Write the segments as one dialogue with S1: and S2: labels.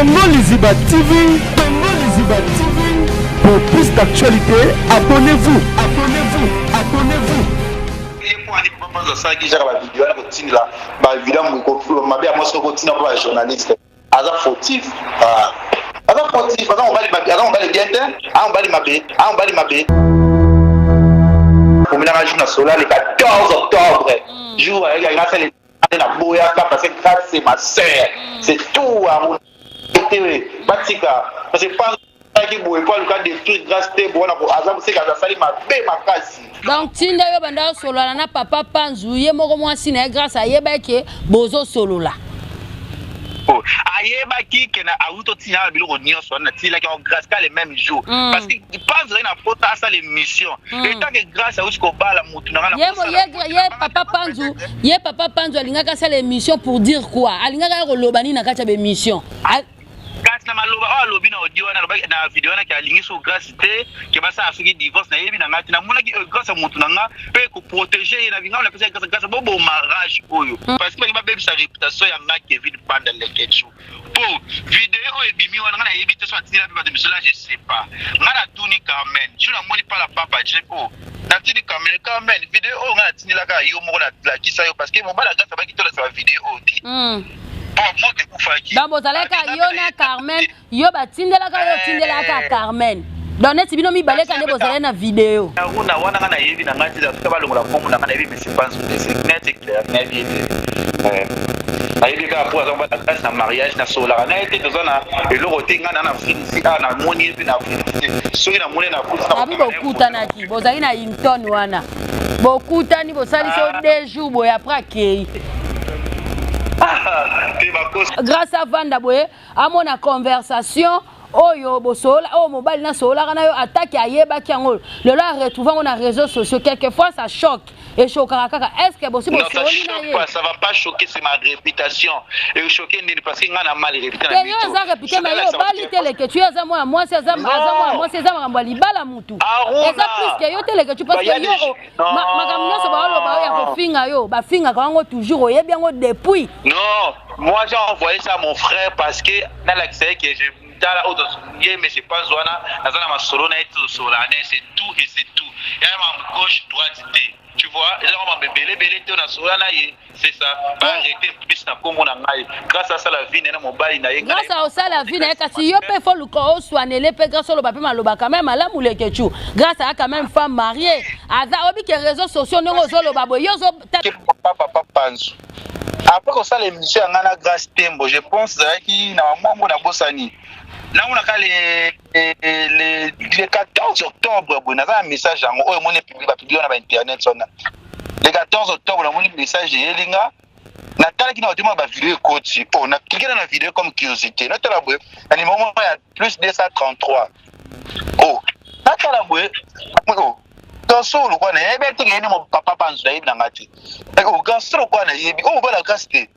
S1: Congo Liziba TV, Congo Liziba TV. Pour plus d'actualités, abonnez-vous, abonnez-vous, abonnez-vous.
S2: asalaki jaka bavideo wana kotindela bavideo mabe ya mwasi kotinda mpo bajournaliste aza fautif ah. aza fautif aza mobali mabe aza mobali bien te aza mobali mabe aza mobali mabe kominaka jour na sola le 14 octobre mm. jour ayaki asala na boyaka parce que grâce c'est ma sœur mm. c'est tout yango te batika parce que alaki boye mpo aluka détruire grâce te bowana aza koseka asali mabe makasi
S3: donc tinda yo banda osolola na papa panzu ye moko mwasi na ye grâce ayebaki ke bozosolola
S2: oh, ayebaki ke na awuti otinda na biloko nyonso wana natindelaki yango grâce ka le même jour mm. parce que panzu azali na pota asala émission mm. etant que grâce awuti kobala motu na
S3: nga ye papa panzu ye papa panzu alingaki asala émission pour dire quoi alingaki ya koloba nini na kati ya baémission
S2: kasi na maloba oyo alobi na audio wana alobaki na video wana ke alingi so grace te ke basala soki divorce nayebi na ngai te namonaki euh, grace ya motu na nga mpe koprotege ye na binga napesa grace grace boboma rage oyo mm. parce que balingi babebisa réputation ya nga kevin panda lekechu mpo video oyo ebimi wana ngai nayebi te so atindela mpe bato miso la je sais pas ngai natuni carmen jour namoni pala papa je o oh, natindi carmen carmen video oyo ngai natindelaka yo moko nalakisa yo parce que mobali ya grace abaki tolakisa bavideo oyo te mm.
S3: donc bozalaka yo na carmen yo batindelaka yo otindelaka eh. carmen donc neti bino mibale ka nde bozalaki na video
S2: aruna wana nga nayebi na ngai te atuka balongola kombo na ngai nayebi monsieur panzu te c'est net et clair nayebi ye te eh. nayebi kaka mpo aza mobali grâce na mariage nasololaka na ye te toza na eloko te ngai na na afrique si awa namoni ye mpe na afrique te soki namoni na afrique
S3: abi bokutanaki bozali na hinton wana bokutani bosalisi yo ah. deux jours boye après akei grâce avanda boye amona conversation oyo bosolola oyo mobali nasololaka na yo atake ayebaki yango lelo aretrouve yango na réseaux sociaux quelquefois ça choque echokaka kaka est ce que bosi bosololi na
S2: ye ça va pas choquer c'est ma réputation et choquer nini parce que nga na mal réputé na
S3: yo eza réputé mais yo obali te leke tu aza mwana mwasi aza mwana mwasi eza makambo ya libala mutu eza plus que yo te leke tu parce que yo makambo nyonso baoloba oyo ya kofinga yo bafingaka yango toujours oyebi yango depuis
S2: non moi j'ai envoyé ça à mon frère parce que nalakisa ye que je tala oyo ye monsieur panzo wana naza na masolo na ye tosolola na ye c'est tout et c'est tout ya makambo gauche droite te tu vois eza makambo ebele ebele te nasolola na ye c'est ça ba arrêter plus na kombo na ngai grâce asala vie na mobali na ye
S3: grâce osala vie na ye kasi yo mpe fo luka oswanele mpe grâce oloba mpe maloba quand même malamu lekechu grâce aya quand même femme mariée aza oyebi ke réseaux sociaux ndenge ozoloba boye yo ozo
S2: papa panzu après kosala émission ya ngai na grâce tembo je pense ezalaki na bamwango nabosani namonaka le, le, le 14 octobre boye naza na message yango oyo omoni bapublie wana bainternet wana le 14 octobre namoni message eyeli nga natalaki na otema bavideo ekoti o oh, naklike na na video comme curiosité natala boye na nimero moko ya plus 233 o oh, natala boye oh, garçon lokola nayebi ateke ye nde papa banzu nayebi na nga te garçon lokola nayebi oyo mobala grâce te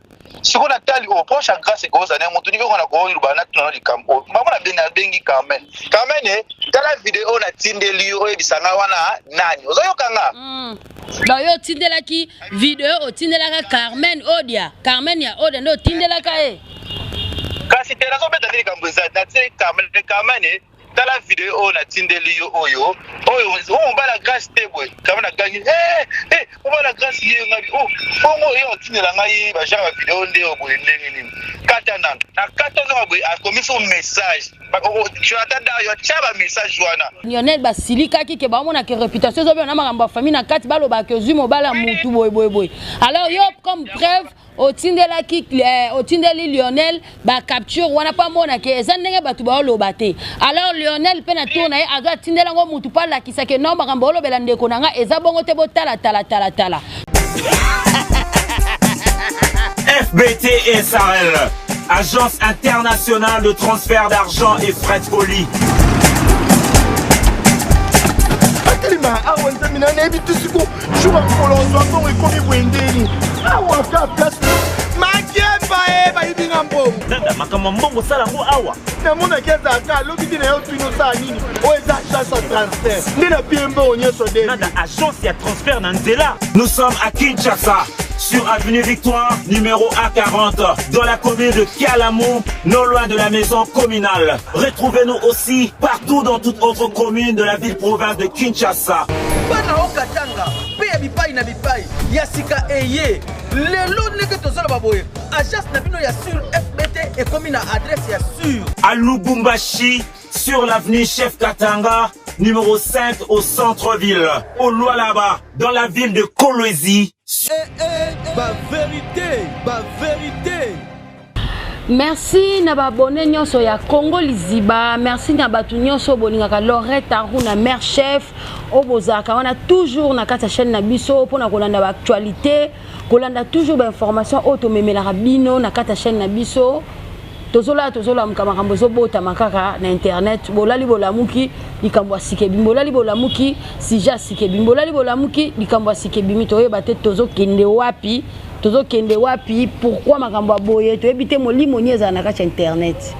S2: sikoyo natali oyo proche ya grace ekozala na moto nini oyo nakoyoluba natuna na likambo oyo bango nabengi nabengi carmen carmen eh, tala video oyo natindeli yo oyebisa ngai wana nani ozoyoka nga mm.
S3: donc yo otindelaki video otindelaka carmen odia carmen ya odia nde otindelaka ye
S2: kasi te nazobeta nde likambo eza natindeli carmen carmen eh, tala video oyo natindeli yo oyo oyo oyo mobala grace te boye kama nagangi eh, eh, mobala grace ye ngai oh, bongo ye otindela ngai bagenre ya video nde oyo boye ndenge nini kata nanu na kata nzonga boye akomi so message jonathan dario atya bamessage wana
S3: lionel basilikaki ke baomona ke réputation ezobeba na makambo ya famille na kati balobaka ke ozwi mobala mutu boye boye boye alors yo comme preuve otindelaki eh, otindeli lionel bacapture wana mpo amona ke eza ndenge bato baoloba te alors lionel mpe na tour na ye azo atindela yango motu mpo alakisa ke non makambo olobela ndeko na nga eza bongo te botala tala tala tala
S4: FBT SARL, Agence internationale de transfert d'argent et frais de colis.
S1: atelema awa nzambe na nayebi te siko jour ya mokolo ozwa mbongo ekomi boye ndeni awa ka place
S5: Makemba e bayibi nga mbongo.
S4: Nada makambo mbongo sala ngo awa.
S5: Namonaki ezalaka alobi te na yo tuni osala nini oyo eza agence ya transfert nde na pie mbongo nyonso de.
S4: Nada agence ya transfert na nzela. Nous sommes à Kinshasa sur avenue Victoire numéro A40 dans la commune de Kalamu, non loin de la maison communale. Retrouvez-nous aussi partout dans toute autre commune de la ville-province de Kinshasa.
S6: Bana okatanga mpe ya bipai na bipai ya sika eye lelo ndenge tozoloba boye agence na bino ya sur fbt ekomi na adresse ya sur.
S4: À Lubumbashi, sur l'avenue Chef Katanga, numéro 5 au centre-ville. Au Lualaba, dans la ville de Kolwezi.
S6: Eh, eh, ba vérité, ba vérité.
S3: Merci na ba abonné nyonso ya Congo Liziba, merci na bato nyonso bolingaka Lorette Aruna mère chef oyo bozalaka wana toujours na kati ya chaîne na biso mpona kolanda ba actualité, kolanda toujours ba information oyo tomemelaka bino na kati ya chaîne na biso. Tozolala tozolamuka makambo ezobotama kaka na internet, bolali bolamuki likambo ya sika ebimi, bolali bolamuki sujet ya sika ebimi, bolali bolamuki likambo ya sika ebimi, toyeba te tozokende wapi, tozokende wapi, pourquoi makambo ya boye toyebi te. Molimo nini ezala na kati ya internet,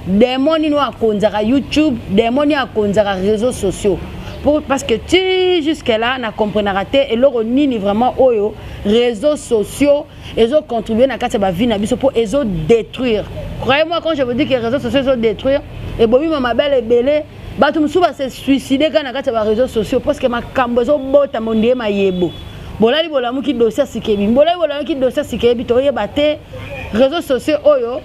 S3: démon nini oyo akonzaka YouTube, démon nini akonzaka réseaux sociaux, pour, parce que ti jusque là na comprenaka te eloko nini vraiment oyo réseaux sociaux ezo contribuer na kati ya ba vie na biso po ezo détruire. Croyez-moi quand je vous dis que réseaux sociaux ezo détruire, ebomi mama belle ebele, bato mosusu ba se suicider kaka na kati ya ba réseaux sociaux parce que makambo ezobotama ondie mayebo. Bolali bolamuki dossier sika ebimi, bolali bolamuki dossier sika eyebi, toyeba te réseaux sociaux oyo,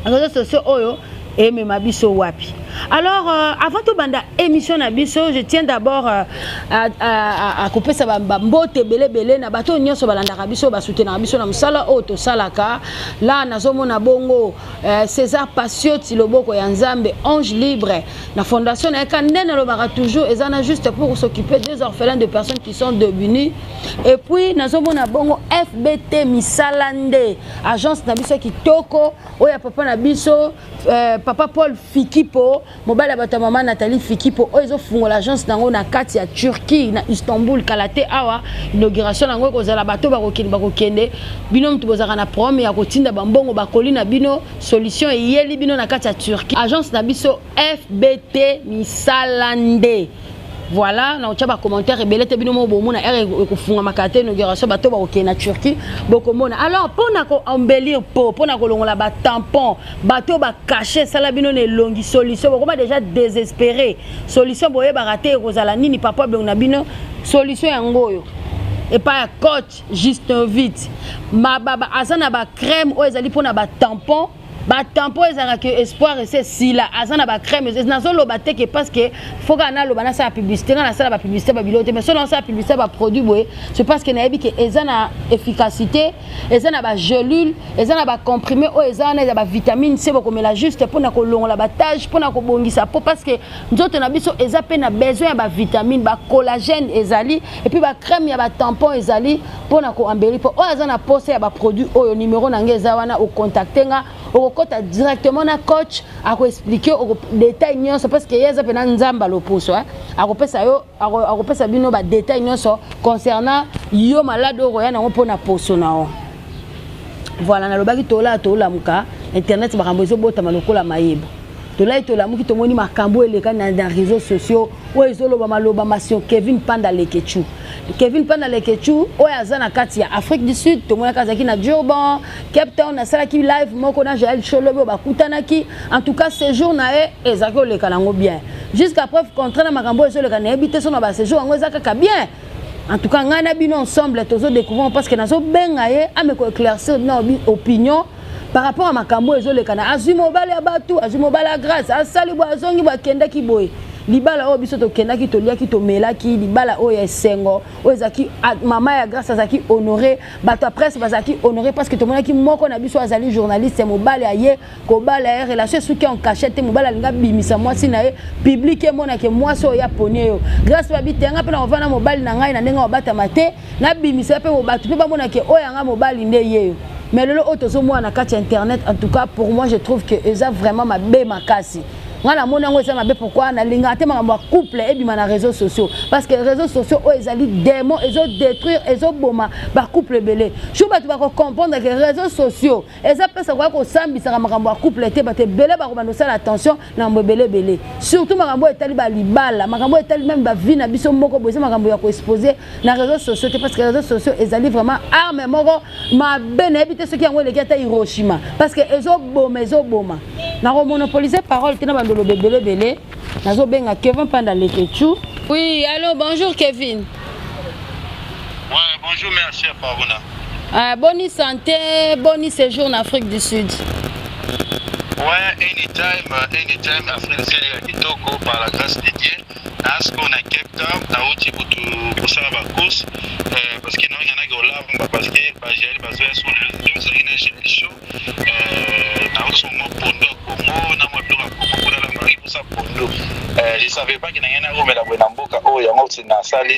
S3: réseaux sociaux oyo emema biso wapi. Alors avant tobanda émission na biso, je tiens d'abord à kopesa bambote ebele na bato nyonso balandaka biso, basoutenaka biso na mosala oyo tosalaka. La nazomona bongo César Pasioti, loboko ya Nzambe, ange libre na fondation na ye ka nde nalobaka toujours eza na juste pour s'occuper des orphelins, de personnes qui sont démunies. Et puis nazomona bongo FBT Misala nde agence na biso ya kitoko oyo ya papa na biso papa Paul Fikipo, mobali ya bato ya mama Nathalie Fikipo, oyo ezofungola agence nango na kati ya Turquie na Istanbul kala te. Awa inauguration nango ekozala, bato bakokende bakokende. Bino mutu bozalaka na problème ya kotinda bambongo bakoli na bino, solution eyeli bino na kati ya Turquie, agence na biso FBT Misala nde. Voilà, na otya bacommentaire ebele te, bino moko bomona ere ekofungamaka te inauguration, bato bakokende na Turquie bokomona. Alors mpona koembellir po mpona kolongola batampon, bato oyo bacachet esala bino na elongi, solution bokoma déjà désespéré, solution boyebaka te ekozala nini, papa bilongi na bino, solution yango oyo epai ya coach Justin Vite mababa aza na bacrème oyo ezali mpona batampon. Batampon ezalaka ke espoir ese esila, aza na bacrème. Nazoloba te ke parce que faut kaka naloba nasala publicité, ngai nasala bapublicité babiloko te, mais so nasala publicité baproduit boye, c'est parce que nayebi ke eza na efficacité, eza na bagelule, eza na bacomprimé oyo eza wana eza bavitamine C, bokomela juste mpona kolongola batache, mpona kobongisa po parce que nzoto na biso eza mpe na besoin ya bavitamine, bacollagène ezali, et puis bacrème ya batampon ezali mpona koembellir mpo oyo aza na posa ya baproduit oyo. Numéro na ngai eza wana, ocontacte nga, okokɔta directement na coach, akoexpliquer détail nyonso parce que ye eza mpena Nzambe aloposo, akopesa yo, akopesa bino badétail nyonso concernant yo malade oyo koya nango mpona poso na yo. Voilà, nalobaki tolala tolamuka internet makambo ezobotama lokola mayebo. Tolali tolamuki tomoni makambo eleka na réseaux sociaux oyo ezoloba maloba masio Kevin Panda Lekechu. Kevin Panda Lekechu oyo aza na kati ya Afrique du Sud, tomonaki azalaki na Durban, Cape Town, asalaki live moko na Jael Cholobi oyo bakutanaki. En tout cas séjour na ye ezalaki koleka nango bien jusqu'à preuve contraire na makambo oyo ezoleka. Nayebi te so na baséjour yango eza kaka bien. En tout cas ngai na bino ensemble tozodécouvrir parce que nazobenga ye ame koéclaircir bino opinion par rapport à makambo oyo ezoleka na azwi mobali ya bato, azwi mobali ya Grâce, asali boye, azongi boye, akendaki boye. Libala oyo biso tokendaki, toliaki, tomelaki, libala oyo ya esengo oyo ezalaki, mama ya Grâce azalaki honoré, bato ya presse bazalaki honoré parce que tomonaki moko na biso azali journaliste, mobali aye kobala ye, relation esuki en cachette te, mobali alingi abimisa mwasi na ye public, emonake mwasi oyo aponi yo Grâce babi te, nga mpe na kovanda mobali na ngai na ndenge obatama te, nabimisa mpe bato mpe bamonake oyo yanga mobali nde ye yo. Mais lelo oyo tozomona na kati ya internet, en tout cas pour moi je trouve que eza vraiment mabe makasi. Nga namoni yango eza mabe. Pourquoi nalingaka te makambo ya couple ebima na réseaux sociaux? Parce que réseaux sociaux oyo ezali démon, ezodétruire, ezoboma bacouple ebele. Jour bato bakocomprendre que réseaux sociaux eza mpesa koya kosambisaka makambo ya couple te, bato ebele bakobanda kosala attention na makambo ebele ebele, surtout makambo oyo etali balibala, makambo oyo etali même bavie na biso moko boye. Eza makambo ya koexpose na réseaux sociaux te, parce que réseaux sociaux ezali vraiment arme moko mabe. Nayebi te soki yango eleki ata Hiroshima, parce que ezoboma, ezoboma. Nakomonopolise parole te na bandoloba ebele ebele. Nazobenga Kevin Panda Lekechu. Oui, allo, bonjour Kevin.
S2: Ouais, bonjour, mère chef Aruna.
S3: Bonne santé, bon séjour en Afrique du Sud.
S2: Ouais, anytime, anytime, Afrique du Sud ya kitoko par la grâce de Dieu. Nasko na Cape Town, nauti kutu kosala ba course parce que naoki naki kolamba, parce que bagel bazoya so lelo tozalaki na gel chaud, nauti mwa pondo ya Congo na mwa biloko ya Congo mpona lambaki mposa pondo. Je savais pas que na ngai nakomela boye na mboka oyo. Yango nasali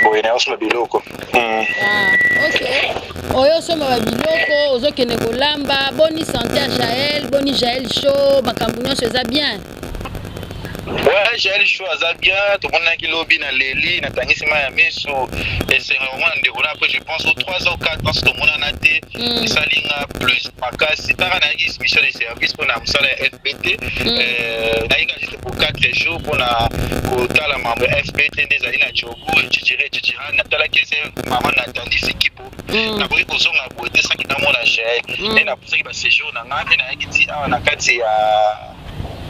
S2: boye, nayosomba biloko.
S3: Ah, ok, oyo osomba babiloko, ozokende kolamba. Boni santé ya Jael? Boni Jael Show? Makambo nyonso eza bien?
S2: Ouais, Jael Show aza bien. Tomonaki lobi na leli, natangisi mai ya miso, esengo komona ndeko na après, je pense, o 3 ans, 4 ans tomonana te. Esali nga plus makasi. Taka nayaki mission de service mpona mosala ya FBT. Nayaki kaka juste pour 4 jours mpona kotala mambo ya FBT nde ezali na Jobu, etc, etc. Natalaki ese mama Nathalie Sikipo. Nakoki kozonga boye te soki namona Jael. Nde napusaki baséjour na nga mpe nayaki ti awa na kati ya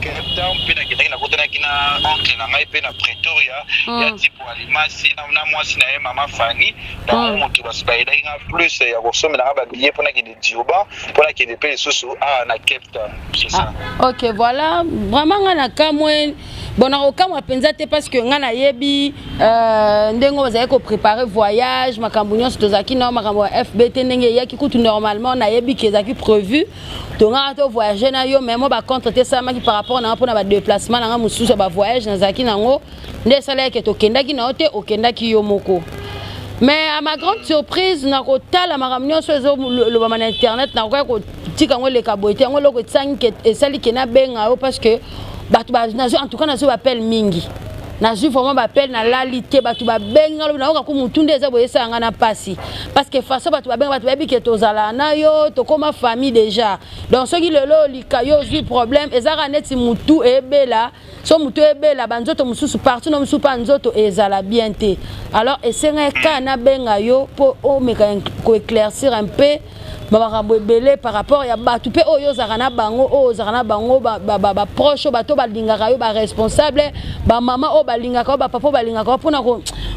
S2: Cape Town, mpe nakendaki, nakutanaki na oncle na ngai mpe na Pretoria ya Tipo Alimasi na mwasi na ye mama Fani. Bango moto bayedaki nga plus ya kosomela nga babillet mpo nakende Durban, mpo nakende mpe lisusu awa na Cape Town, c'est ça.
S3: Ah, ok, voilà. Vraiment nga na kamwe. Bon, nakokamwa mpenza te, parce que nga nayebi ndenge bazalaki koprépare voyage, makambo nyonso tozalaki nao, makambo ya FBT ndenge eyaki kutu. Normalement nayebi ke ezalaki prévu tongaka to voyage na yo, mais mo bacontre te esalamaki par rapport nanga mpona badéplacement nanga mosusu ya bavoyage nazalaki nango, nde esalaki ke tokendaki na yo te, okendaki yo moko. Mais à ma grande surprise, nakotala makambo nyonso ezolobama na internet, nakoki kotika yango eleka boye te. Yango eloko esali ke nabenga yo, parce que bato nazwi, en tout cas nazwi baappel mingi, nazwi vraiment baappel, nalali te. Bato babenga, lobi nayoka ku mutu nde eza boye, esala nga na mpasi, parce que façon bato babenga, bato bayebi ke tozala na yo, tokóma famille déjà. Donc soki lelo olika yo ozwi problème, ezalaka neti mutu eyebela so motu eyebela banzoto mosusu, partie no mosusu mpa nzoto ezala bien te. Alors esengaki kaka nabenga yo mpo omeka koéclaircir un peu bamakambo ebele par rapport ya bato mpe oyo ozalaka na bango, oyo ozalaka na bango, baproche, oyo bato balingaka yo, baresponsable, bamama oyo balingaka yo, bapapa oyo balingaka yo, mpona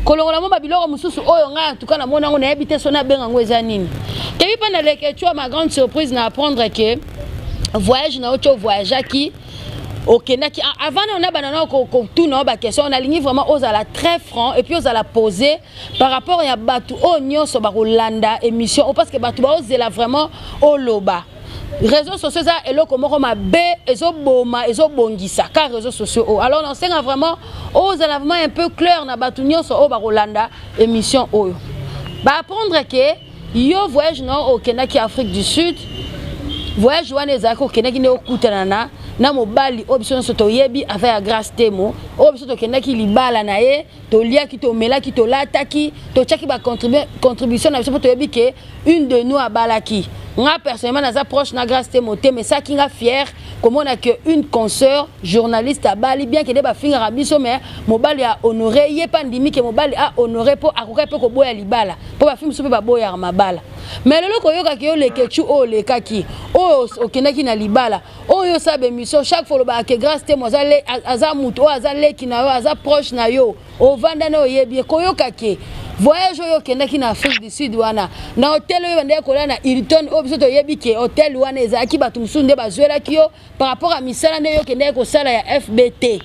S3: kolongola mo babiloko mosusu oyo ngai en tout cas namoni yango, nayebi te so nabenga yango eza nini. Kebi mpe na Leketu, ma grande surprise na apprendre ke voyage na yo ti ovoyageaki, okendaki avant na ona banda na kotuna yo baquestion, nalingi vraiment ozala très franc et puis ozala posé par rapport ya bato oyo nyonso bakolanda émission oyo, parce que bato baozela vraiment oloba. Réseaux sociaux eza eloko moko mabe, ezoboma, ezobongisa ka réseaux sociaux oyo. Alors nasenga vraiment ozala vraiment un peu clair na bato nyonso oyo bakolanda émission oyo, baapprendre ke yo voyage na okendaki Afrique du Sud, voyage wana ezalaki okendaki nde okutana na mobali oyo biso nyonso toyebi, affaire ya Grâce Temo, oyo biso tokendaki libala na ye, toliaki, tomelaki, tolataki, totiaki bacontribution na biso, mpo toyebi ke une de nous abalaki. Nga personnellement naza proche na Grâce Temo te, mais esalaki nga fier komona ke une consoeur journaliste abali, bien ke nde bafingaka biso, mais mobali ahonore ye mpe andimi ke mobali ahonore, mpo akoki mpe koboya libala, mpo bafilme mosusu mpe baboyaka mabala. Mais lelo koyokaki yo Lekecu, oyo olekaki, oyo okendaki na libala, oyo osala bémission, chaque fois olobaka ke Grâce Temo aza motu oyo aza leki na yo, aza proche na yo, ovanda na oyebi ye. Koyoka ke voyage oyo okendaki na Afrique du Sud wana, na hotel oyo bandeki kolala na Hilton, oyo biso toyebi ke hotel wana ezalaki bato mosusu nde bazwelaki yo par rapport ya misala nde yo okendaki kosala ya FBT,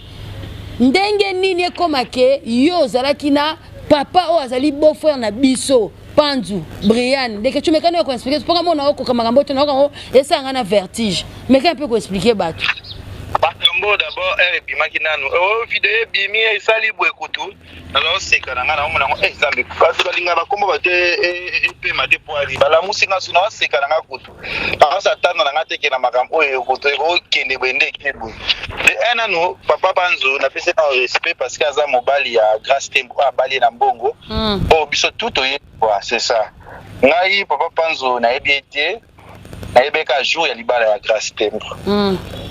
S3: ndenge nini ekóma ke yo ozalaki na papa oyo azali beau frère na biso, Panzu Brian? Ndeke tu mekani oyo koexplike, mpoka mona okoka makambo te, nayoka yango esalanga na vertige. Meka mpe koexplike bato.
S2: Makambo. Likambo oyo d'abord heure ebimaki nanu oh video ebimi esali boye kutu nazoseka na ngai naomona yango eh Nzambe bato balingaka bakombo bato epema te poali balamusi nga su naoseka na ngai kutu naosatana na ngai teke na makambo oyo kutu ekokende boye nde eke boye de un nanu papa Panzu napesi na respect parce que aza mobali ya Grace Tembo oyo abali ye na mbongo oyo biso tout toyebi quoi, c'est ça. Ngai papa Panzu nayebi ye te, nayebi ka jour ya libala ya Grace Tembo.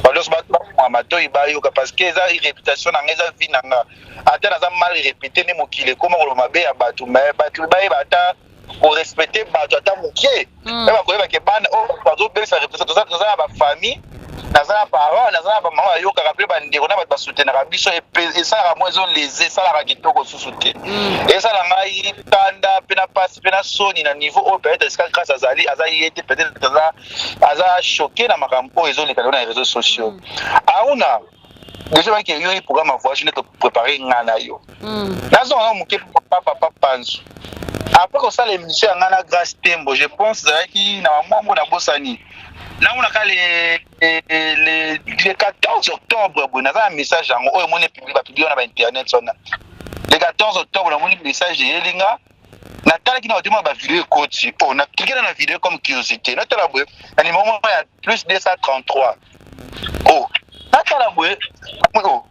S2: Bato nyonso bamwa matoi bayoka parce que eza réputation na ngai, eza vie na nga. Ata naza mal répété nde mokili ekoma koloba mabe ya bato, mais bato bayeba ata korespecte bato ata moke. Mpe bakoyeba ke bana oyo bazobebisa réputation, toza na bafamille, naza na parent, naza na bamama bayokaka mpe bandeko na bato basoutenaka biso. Esalaka mwa ezoleze, esalaka kitoko susu te. Esala ngai kanda mpe na pasi mpe na soni na niveau oyo peut-être esika Grâce azali, aza ye te, peut-être aza choqué na makambo oyo ezoleka lelo na réseaux sociaux. Auna déjà baki yo programme ya voyage nde toprépare nga na yo. Nazonga na moke papa Panzu, après kosala émission ya nga na Grâce Tembo, je pense ezalaki na bamwango, nabosani, namonaka le 14 octobre boye, naza na message yango oyo emoni bapublie wana bainternet wana. Le 14 octobre namoni message eyeli nga, natalaki na batima bavideo ekoti o naclique na video comme curiosité, natala boye na numéro moko ya plus 233. O natala boye, o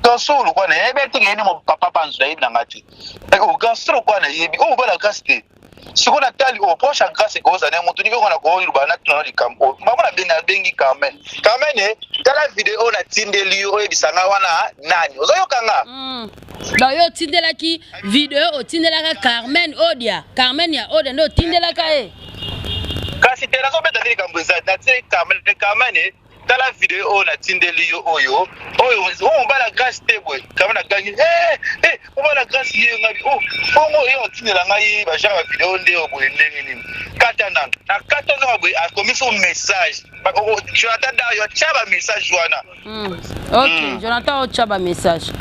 S2: garçon lokwa nayebi ateke ye nde papa Panzu, nayebi na nga te. O garçon lokwa nayebi oyo mobala Grâce te. Sikoyo natali o proche ya Grâce ekozala ne motu niki okona koyoluba, natuna likambo oyo bango nabengi, nabengi Carmen. Carmen, tala video oyo natindeli yo, oyebisa nga wana nani ozoyoka nga.
S3: Donc yo otindelaki video, otindelaka Carmen Odia, Carmen ya Odia nde otindelaka ye?
S2: Kasi te, nazobeta nde likambo eza natindeli Carmen. Carmen, tala video oyo natindeli yo, oyo oyo mobala Grâce te boye. Carmen agangi: "Mobala Grâce ye ngabi o bongo ye otindela ngai bagenre ya video nde oyo boye, ndenge nini?" Kata nano na kata nzonga boye, akomi so message. Jonathan Dario atya bamessage wana.
S3: Ok, Jonathan otya bamessage.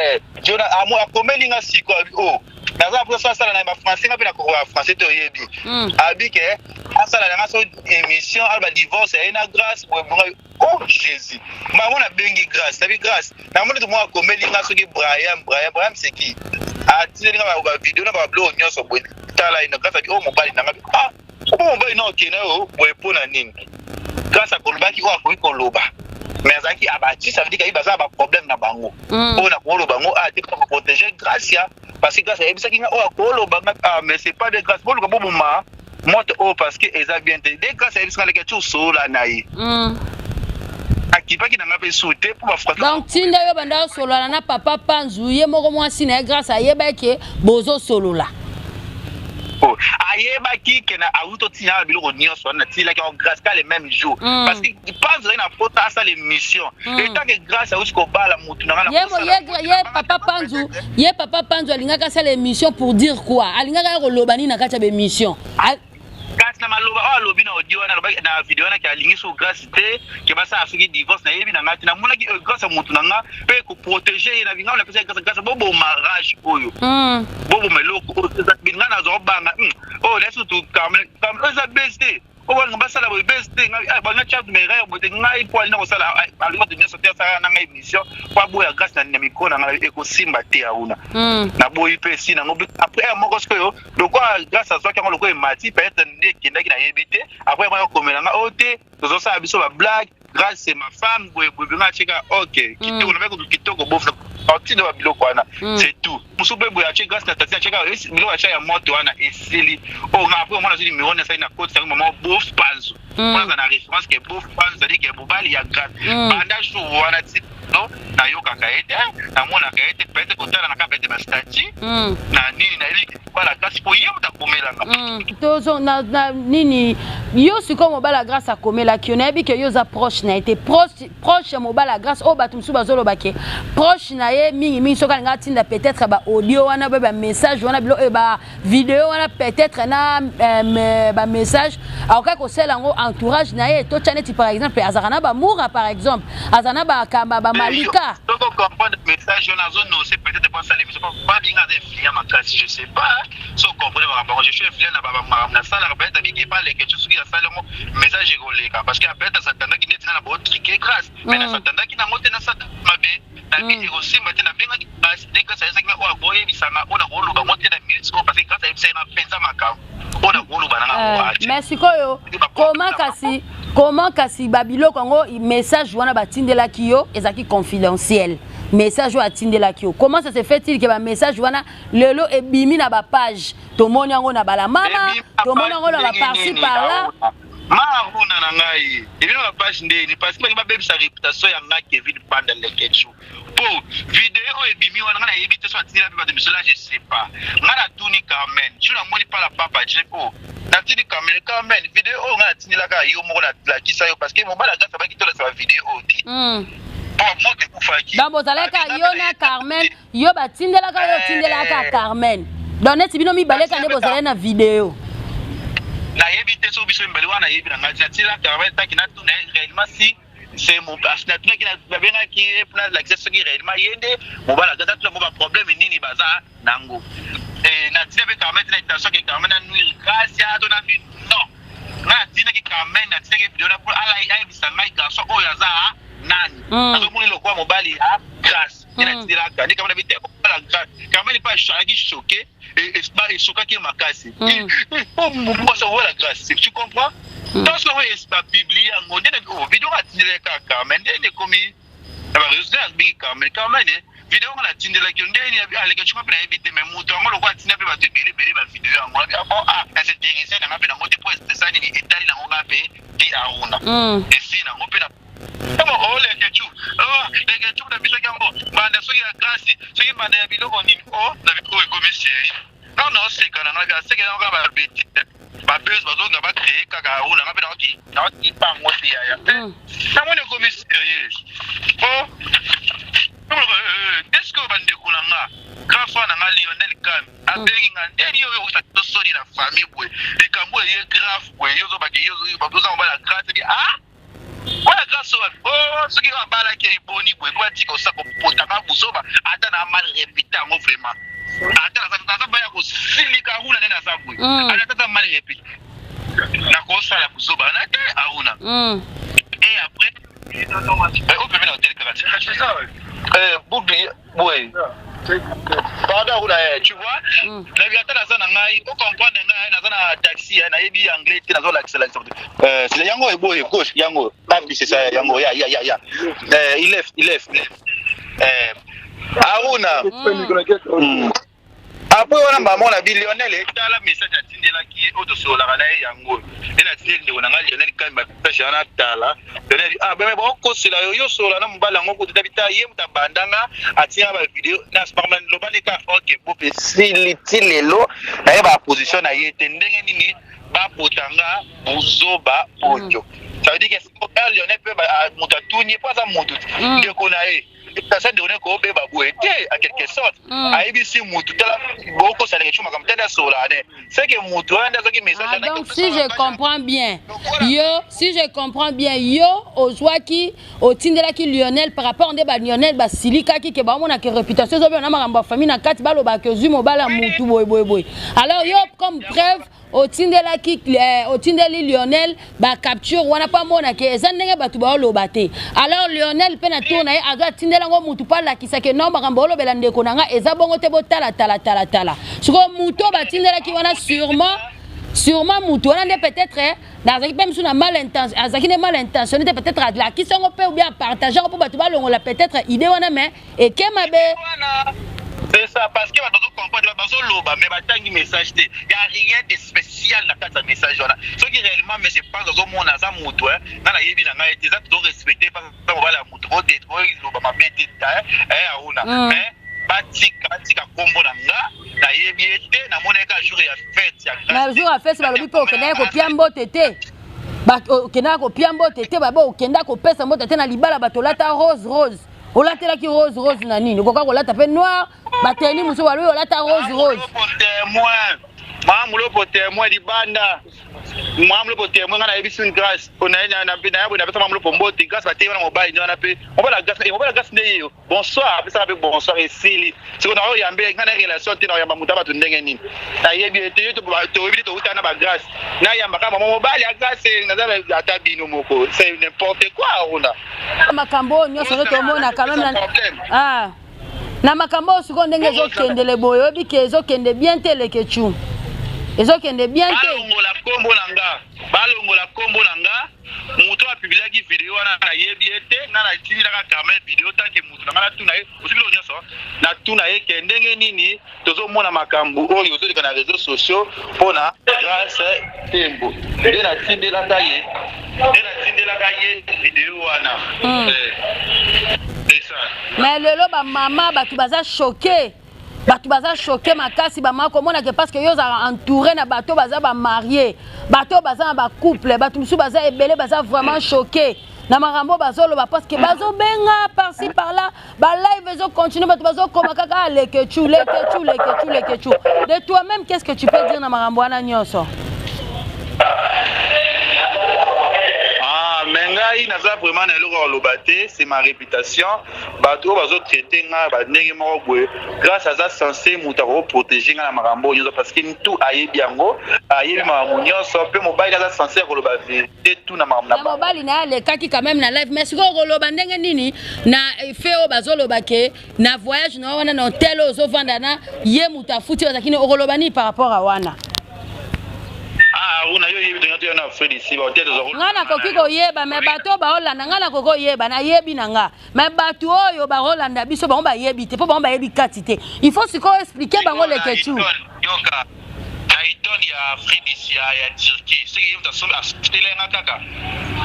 S2: Akomeli nga sikoyo, abi o naza mposa asala na bafrançais, nga mpe nakokoka français te, oyebi. Abi ke asala nanga so émission, aloba divorce aye na Grâce boye bonga. Oh Jésus, bango nabengi Grâce, nabi: "Grâce, namoni to moko akomeli nga soki Brian, Brian, Brian seki atindeli nga bavideo na babiloko nyonso boye, tala ino." Grâce abi: "Oyo mobali nanga." Ah, obo mobali na okende oyo boye mpo na nini? Grâce akolobaki oyo akoki koloba, mais azalaki abati, ça veut dire kayi baza na baproblème na bango. Oyo nakoloba yango a te koprotéger Grâce, parce que Grâce ayebisaki nga oyo akoloba nga. Ah, mais c'est pas de grâce, boluka boboma moto oyo parce que eza bien te. De Grâce ayebisaka leki ati osolola na ye, akipaki na nga mpe su te mpo bafrançais.
S3: Donc ntinda yo banda osolola na papa Panzu, ye moko mwasi na ye Grâce ayebaki ke bozosolola?
S2: Oh, ayebaki ke na awuti otina na biloko nyonso wana, natilaki yango Grâce ka le même jour, parce que Panzu azali na pota asala émission etant que Grâce awuti kobala motu na nga.
S3: Ye papa Panzu, ye papa Panzu alingaki asala émission pour dire quoi? Alingaki aya koloba nini na kati ya baémission?
S2: Kasi na maloba oyo alobi na audio wana, alobaki na video wana ke alingi so Grâce te, ke basala soki divorce. Nayebi na ngai te, namonaki Grâce ya motu na nga mpe koprotéger ye na binga napesa Grâce. Grâce, boboma rage oyo, boboma eloko oyo ngai nazwa kobanga oyo na surtout oyo eza base te, oyo balinga basala boye base te. Balinga tia merere boye te. Ngai mpo alinga kosala, alinga bato nyonso te, asala na ngai émission mpo aboya Grâce na micro na ngai, ekosimba te. Auna naboyi mpe esi nango. Après moko sikoyo lokola Grâce azwaki yango lokola emati, peut-être nde ekendaki, nayebi te. Après moko akomela nga oyo te, tozosala biso bablague, "Grâce c'est ma femme" boye boye. Benga atyeka ok, kitoko na meko kitoko, bof otinda babiloko wana, c'est tout. Mosusu mpe boye atie Grâce na tati, atyeka biloko atya ya moto wana esili. Oyo nga après omona azwi numéro nasali na koti sango mama bof Panzo, mpona aza na référence ke bof Panzo, c'est-à-dire ke mobali ya Grâce. Banda jour wana ti no nayokaka ye te, namonaka ye te, peut-être kotala na kaka peut-être bastatuts na nini, nayebi mobala Grâce po ye moto akomelanga.
S3: Tozo na nini, yo sikoyo mobali ya Grâce akomelaki yo, nayebi ke yo oza proche na ye te, proche ya mobali ya Grâce oyo bato mosusu bazoloba ke proche na ye mingimingi, soki alinga atinda peut-être baaudio wana boye, bamessage wana, bilo oyo bavideo wana, peut-être na bamessage, akokaki kosala yango entourage na ye. Totya neti par exemple azalaka na bamoura, par exemple azala na bakamba bamalika.
S2: Soko comprendre message wana azonose peut-être po asala émission, babinga aza influent makasi, je sais pas so comprendre makambo yango. Je suis influent na bamakambo nasalaka, peut-être abiki epa leke so soki asali yango message ekoleka, parce que peut-être asatandaki neti nga na botriquer Grâce, mais nasatandaki nango te, nasala mabe. Nabi ekosimba te. Nabengaki Grâce nde Grâce ayebisaki nga oyo akoyebisa nga oyo nakoloba ngo te na minute oyo, parce que Grâce ayebisaki nga mpenza makambo oyo nakoloba na nga ngo ati.
S3: Mais sikoyo comment kasi, comment kasi babiloko yango, message wana batindelaki yo ezalaki confidentiel, message oyo atindelaki yo, comment ça se fait-il que bamessage wana lelo ebimi na bapage, tomoni yango na balamama, tomoni yango na baparci par là?
S2: Maaruna na ngai, ebimi na bapage ndeni? Parce que bangi babebisa réputation ya nga Kevin Panda Lekechu, po video oyo ebimi wana, ngai nayebi te so atindela mpe bato miso la, je sais pas. Ngai natuni Carmen jour namoni pala papa je o natindi Carmen: "Carmen, video oyo ngai natindelaka yo moko, nalakisa yo parce que mobali agasa baki tolakisa bavideo oyo te po moto ekufaki."
S3: Donc bozalaka yo na Carmen, yo batindelaka yo, otindelaka Carmen, donc neti bino mibale ka nde bozalaki na video?
S2: Nayebi te so biso mibale wana, nayebi na ngai natindela Carmen taki natuna réellement si c'est mon, natunaki, babengaki ye mpona alakisa soki réellement ye nde mobali agasa, tuna mo baproblème nini baza nango. Natina mpe Carmen te na intention ke Carmen na nuire Grâce to na nuire, non. Ngai natindaki Carmen, natindaki video na mpo ayebisa ngai garçon oyo aza nani. Nazomoni lokola mobali ya Grâce nde natindelaka nde Carmen abi te mobali ya Grâce. Carmen mpe azalaki choqué, eshokaki ye makasi mwasi wala Grâce, tu comprends? Ntango soki yango bapublie yango nde video ngo atindelaki kaka Carmen, nde ekomi na bareseau. Abengi Carmen: "Carmen, video ngo natindelaki yo ndeni?" Aleka cunga mpe nayebi te, mais moto yango lokola atinda mpe bato ebele ebele bavideo yango, bon, ah, nasinteresse nanga mpe nango te, mpo esa nini etali nango nga mpe te. Aruna esi nango mpe na o Lekecu, Lekecu nabisaki yango mbanda soki ya Grâce, soki mbanda ya biloko nini o na oyo ekomi série. Ntango naoseka na ngai, aseke nango kaka babeti babese, bazonga bacreye kaka. Aruna nga mpe naoki pango te yaya, namoni ekomi sérieux o. Est-ce que bandeko na nga, grand frère na nga Lionel Kami abengi nga: "Ndeni oyo okosala soni na famille boye, likambo eye grave boye, yo ozobake yo oza mobala Grâce?" Ah, oyo Grâce oyo o soki oyo abalaki eboni boye po atika osa kopotanga buzoba, ata na mal répété yango vraiment, ata naza baya kosilika Aruna nde naza boye, ata aza mal répété, nakosala buzoba na te Aruna. Et après opemi na hotel kaka bubi boye, pardon Aruna, tu vois, nayebi ata naza na ngai, ocomprendre ngai, naza na taxi, nayebi anglais te, nazolakisa lakisa c'est yango eboye gauche, yango babi, c'est ça, yango ya ya ya ya il left, il left Aruna. Après wana bamona bi Lionel etala message atindelaki ye oyo tosololaka na ye, yango nde natindeli ndeko na ngai Lionel Kami bamessage wana. Tala Lionel, ah beme bakokosela yo, yo solola na mobali yango kutu tabi ta ye moto abandanga atinga bavideo na lobani ka. Ok, bope sili ti lelo nayeba position na ye te, ndenge nini bapotanga buzoba oyo. Ça veut dire que Lionel mpe moto atuni ye mpo aza motu ndeko na ye, asa ndeko ne kobeba boye te, en quelque sorte ayebisi mutu: "Tala, bokosalaka ecu makambo tala asola ne." C'est que mutu wana nde azwaki message.
S3: Ah, donc si je comprends bien yo, si je comprends bien yo, ozwaki, otindelaki Lionel par rapport nde balionel basilikaki ke baomonaka réputation ezobeba na makambo ya famille na kati, balobaka ozwi mobali ya mutu boye boye boye. Alors yo, comme preuve, otindelaki otindeli Lionel bacapture wana mpo amona ke eza ndenge bato baoloba te. Alors Lionel mpe na tour na ye azwa atindela yango mutu mpo alakisa ke non, makambo olobela ndeko na nga eza bongo te, botala tala tala tala. Sikoyo mutu oyo batindelaki wana, sûrement sûrement mutu wana nde peut-être nazalaki mpe misu na mal intention, azalaki nde mal intentionné te, peut-être alakisi yango mpe ou bien apartage yango mpo bato balongola peut-être idée wana, mais eke mabe.
S2: C'est ça, parce que bato comprendre, bazoloba mais batangi message te. Y a rien de spécial na kati ya message wana. Soki réellement monsieur Panz azomona aza motu, nga nayebi na ngai te, eza tozorespecte mobali ya motu, oloba mabe te Aruna, mais batika, batika nkombo na nga. Nayebi ye te, namoni ka jour ya fête ya
S3: Na jour ya fête, balobi mpe okendaki kopia mbote te, okendaka kopia mbote te, babe okenda kopesa mbote te na libala. Bato olata rose rose, olatelaki rose rose na nini? Okoka kolata mpe noir. Bateni mosusu balobi olata rose rose.
S2: Témoin. Mama Mulopo témoin libanda. Mama Mulopo témoin nga nayebisi une grâce. Naye boye napesa Mama Mulopo mbote. Grâce bateyema na mobali nde wana mpe. Mobali ya grâce, mobali ya grâce nde ye yo. Bonsoir, apesaka mpe bonsoir esili. Siko na oyambe nga na relation te na oyamba moto ya bato ndenge nini? Nayebi ye te, ye toyebi te towutana na ba grâce. Nayamba kaka mama mobali ya grâce naza ata bino moko. C'est n'importe quoi Aruna.
S3: Makambo oyo nyonso nde tomona quand même na ah na makambo oyo sikoyo ndenge ezokendele boye oyebi ke ezokende bien te leketchou ezokende bien te
S2: balongola kombo na nga balongola kombo na nga moto oyo apubliaki video wana nayebi ye te nga natindelaka Carmel video tant que moto na nga natuna ye osi biloko nyonso natuna ye ke ndenge nini tozomona makambo oyo ozoleka na réseaux sociaux mpona Grâce Tembo nde natindelaka ye nde natindelaka ye video wana c'est ça.
S3: Mais lelo bamama bato baza choqué, bato baza choqué makasi. Bamama komona ke parce que yo ozalaka entouré na bato baza bamarie, bato baza na bacouple, bato mosusu baza ebele, baza vraiment choqué na makambo bazoloba parce que bazobenga par-ci par-là, balive ezocontinue, bato bazokoma kaka Leketchou, Leketchou, Leketchou, Leketchou. De toi-même, qu'est-ce que tu peux dire na makambo wana nyonso?
S2: Ah, mais ngai naza vraiment na eloko ya koloba te, c'est ma réputation. Bato oyo bazotraite ngai bandenge moko boye, grâce aza censé moto akoprotege ngai na makambo oyo nyonso parce que ntu ayebi yango, ayebi makambo nyonso mpe mobali aza censé ya koloba vérité tu na makambo na
S3: na mobali na ye alekaki quand même na live. Mais sikoyo koloba ndenge nini na fait oyo bazoloba ke na voyage na yo wana, na hotel oyo ozovanda na ye, moto afuti bazalaki nini? Okoloba nini par rapport a wana?
S2: Ah, Aruna, yo oyebi tonga toya na Afrique ici, bahotel toza
S3: Ngai nakoki koyeba, mais bato oyo baolanda, ngai nakoki koyeba, nayebi na nga, mais bato oyo baolanda biso, bango bayebi te mpo bango bayebi kati te. Il faut sikoyo expliquer bango, Leketchou.
S2: Yoka, na Hilton ya Afrique ya Turquie, soki ye moto asombi asutela nga kaka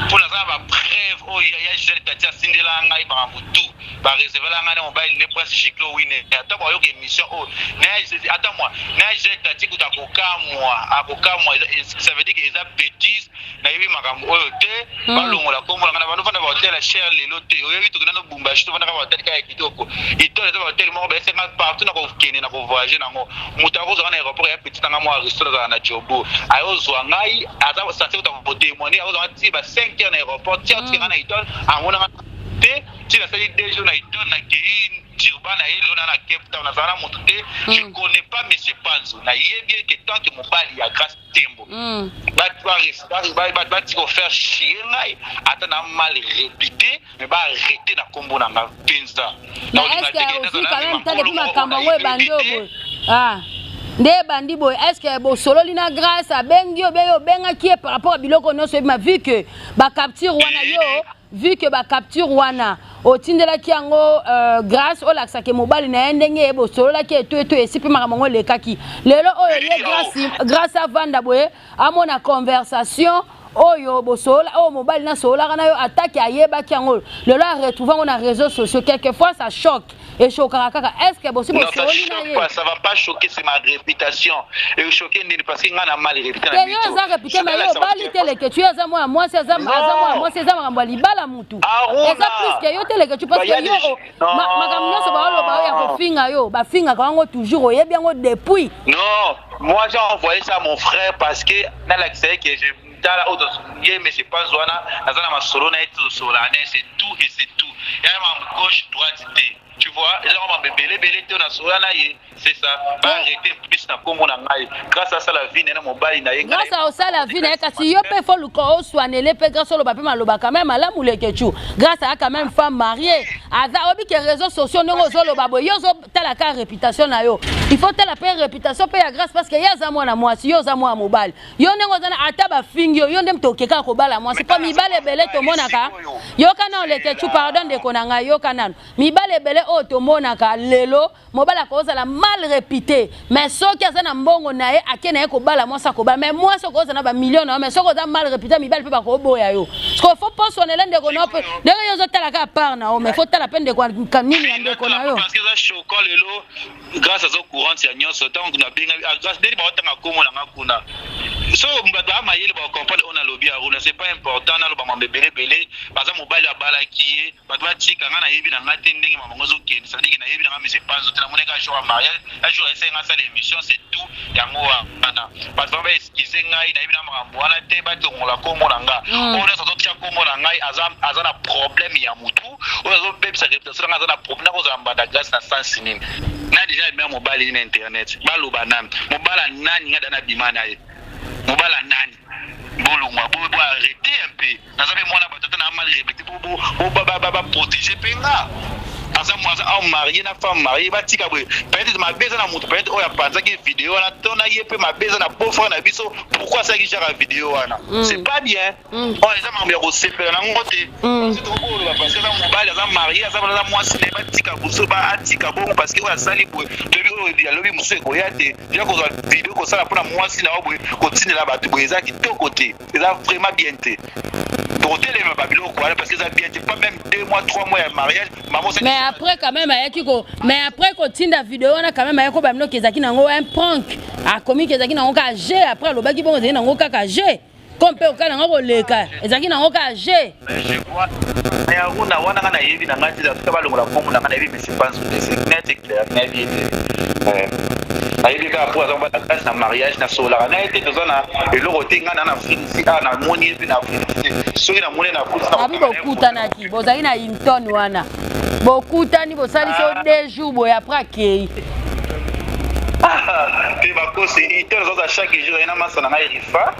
S2: mpo naza na bapreuve oyo ya Gisele Tati asindela ngai makambo tout, bareservela ngai na mobali ne Prince Giclo Wine. Ata bayoka émission oyo ata mwa na Gisele Tati kuta akokamwa, akokamwa. Ça veut dire que eza bêtise, nayebi makambo oyo te. Balongola kombo na ngai na bando fanda bahotel ya cher lelo te. Oyebi tokenda no Lubumbashi, tofandaka bahotel kaka ya kitoko. Hilton eza bahotel moko baesenga partout na kokende na kovoyage nango. Moto akozwanga na aéroport ya petit nanga mwa Aristote azala na Jobo, ayozwa ngai, aza censé kuta kotémoigner, akozwanga ti ba 5 heures na aéroport ti atika ngai na Hilton, amonanga te ti nasali 2 jours na Hilton. Nakei Durban na ye, lelo na Cape Town, nazala na moto te. Je connais pas monsieur Panzo, nayebi eke tant que mobali ya Grâce Tembo. Batika kofaire chier ngai, ata na mal répété, mais baarrête na nkombo na nga mpenza.
S3: Mais est ce que ozwi quand même temps depuis makambo yango ebandi oyo boye, ah nde ebandi boye, est ce que bosololi na Grâce, abengi yo be yo obengaki ye par rapport à biloko nyonso ebima, vu que bacapture wana yo, vu que bacapture wana otindelaki yango Grâce, olakisaki mobali na ye ndenge ye bosololaki eto eto esi mpe makambo yango elekaki lelo oyo ye Grâce, Grâce avanda boye amona conversation oyo bosolola, oyo mobali nasololaka na yo, ataki ayebaki yango, lelo aretrouve yango na réseaux sociaux, quelquefois ça choque, eshokaka kaka. Est ce que bosi bosololi na ye?
S2: Ça va pas choquer, c'est ma réputation. Et choquer nini? Parce que nga na mal réputé.
S3: Te, yo eza réputé, mais yo obali te, Leketchou. Yo aza mwana mwasi, aza mwana mwasi, eza makambo ya libala mutu, eza plus que yo te, Leketchou, parce que yo makambo nyonso baoloba oyo ya kofinga yo, bafingaka yango toujours, oyebi yango depuis.
S2: Non, moi j'ai envoyé ça à mon frère parce que nalakisa ye que je tala oyo ye monsieur Panzo wana naza na masolo na ye, tozosola na ye, c'est tout et c'est tout. Ya makambo gauche droite te, tu vois, eza makambo ebele ebele te, nasola na ye, c'est ça. Baarrêter plus na nkombo na ngai. Grâce asala vie na ye na mobali na ye.
S3: Grâce osala vie na ye, kasi yo mpe faut luka oswanele mpe Grâce, oloba mpe maloba quand même malamu, Leketchou. Grâce aya quand même femme mariée, aza oyebi ke réseaux sociaux ndenge ozoloba boye, yo ozotala ka réputation na yo, il faut tala mpe réputation mpe ya Grâce, parce que ye aza mwana mwasi, yo oza mwana mobali. Yo ndenge oza na ata bafingi yo, yo nde moto okekaka kobala mwasi, mpo mibali ebele tomonaka. Yoka nano, Leketchou, pardon ndeko na ngai, yoka nano, mibali ebele oyo tomonaka lelo, mobali akozala mal réputé, mais soki aza na mbongo na ye, ake na ye kobala mwasi, akobala. Mais mwasi okozala na bamillion na yo, mais soki oza mal réputé, mibali mpe bakoboya yo. Parce que faut posonela ndeko na yo mpe ndenge yo ozotala kaka part na yo, mais faut tala mpe ndeko nini ya ndeko na yo.
S2: Parce que eza choquant lelo, Grâce aza courante ya nyonso. Ntango nabenga Grâce, ndeni baotanga nkombo na nga kuna. So bato ya mayele bacomprendre oyo nalobi. Aruna, c'est pas important naloba mambo ebele ebele. Baza mobali abalaki ye, bato batika. Ngai nayebi na ngai te ndenge mamango ezokende, c'est-à-dire nayebi na ngai monsieur Panzo te. Namoni kaka jour ya mariage, un jour ayesaki ngai asala émission, c'est tout. Yango wana bato bana baexcuse ngai, nayebi na makambo wana te. Batongola kombo na nga. Oyo nyonso azotia kombo na ngai aza na problème ya mutu. Oyo azobebisa réputation na ngai aza na problème. Nakozala mbanda Grâce na sansi nini? Na déjà abima mobali nini na internet? Baloba nani mobala nani? Ngai da nabima na ye, mobala nani? Bolongwa, bo arrêter un peu. Naza mpe mwana bato, ata na mal répété, baprotéger mpe nga. Aza homme marié na femme mariée, batika boye. Peut-être mabe eza na moto, peut-être oyo apanzaki video wana to na ye mpe mabe eza na beau frère na biso. Pourquoi asalaki genre ya video wana? C'est pas bien. Oyo eza makambo ya kosepela nango te. Tokoloba parce que aza mobali, aza marié, aza mwasi na ye. Batika buso, atika bongo, parce que oyo asali boye, toyebi oyo alobi mosusu ekoya te. Ya kozwa video kosala mpona mwasi na yo boye, kotindela bato boye, eza kitoko te, eza vraiment bien te. Tokotelema babiloko wana parce que eza bien te. Pas même 2 mois, 3 mois ya mariage, mama.
S3: Mais après quand même ayaki ko, mais après kotinda video wana, quand même ayaki koba biloko ezalaki nango un prank. Akomi ke ezalaki nango kaka jeu. Après alobaki bongo, ezalaki nango kaka jeu, comme mpe okala nango koleka, ezalaki nango kaka jeu.
S2: Aruna wana, nga nayebi na ngai te. Atuka balongola kombo na ngai. Nayebi monsieur Panzo te, c'est net et clair, nayebi ye te. Nayebi kaka mpo aza mobala Grâce na mariage. Nasololaka na ye te, toza na eloko te. Ngai na na Afrique awa, namoni ye mpe na Afrique te. Soki namoni na Afrique.
S3: Abi bokutanaki, bozali na Hilton wana, bokutani, bosali so 2 jours boye, après akei.
S2: Te, bakosi. Hilton azaza chaque jour aye na masa na ngai Rifa.